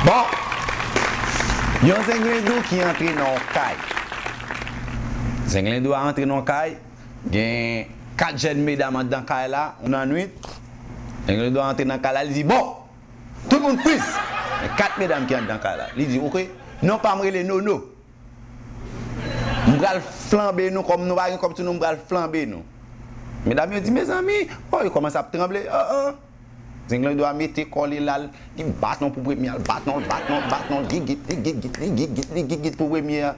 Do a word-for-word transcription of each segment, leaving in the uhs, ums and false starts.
Bon! Yon zenglendou ki antre nan yon kay. Zenglendou a antre nan yon kay, gen kat jèn medam anndan kay la, yon annwit. Zenglendou a antre nan kay la, li di, bon! Tout moun friz! Gen kat medam ki anndan kay la. Li di, oke, non pa m rele Nono. M pral flanbe nou, kòm nou pa gen kòb sou nou, m pral flanbe nou. Medam yo di, mezanmi, oh, yo kòmanse ap tranble, oh, oh. Zenglendou a mete kò li la, li bat yon pou premye, l bat yon, bat yon, bat yon, gigit, li gigit, li gigit, li gigit pou premye a.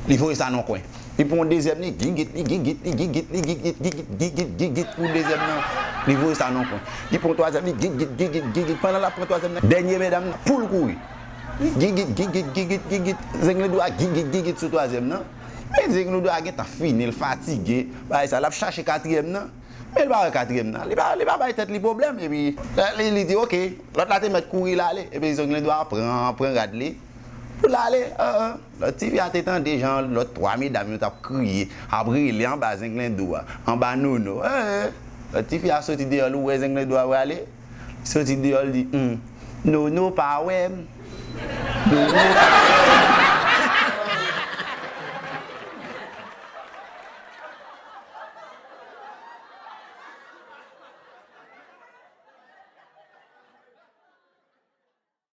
Li voye sa nan kwen. Li pran yon dezyèm, li gigit, li gigit, li gigit, li gigit, gigit, gigit, gigit pou dezyèm nan. Li voye sa nan kwen. Li pran twazyèm, li gigit, gigit, gigit. Pandan l ap pran twazyèm nan, dènye medam nan, pou l kouri. Li gigit, gigit, gigit, gigit. Zenglendou a gigit, gigit sou twazyèm nan. Men Zenglendou a gentan fini, l fatige. Bagay sa, l ap chache katriyèm nan. Men li pa wè katriyèm nan. Li pa, li pa bay tèt li pwoblèm. Epi, li, li di, oke, lòt la te mèt kouri l ale. Epi Zenglendou a pran, pran rad li pou l ale. Ah, ah. Lòt tifi a te tande jan lòt twa medam yo t ap kriye, ap rele anba Zenglendou a, anba Nono. Eh, eh. Lòt tifi a soti deyò, l wè Zenglendou a prale. Li soti deyò, l di, hmm, Nono pa wè m. Nono pa wè m.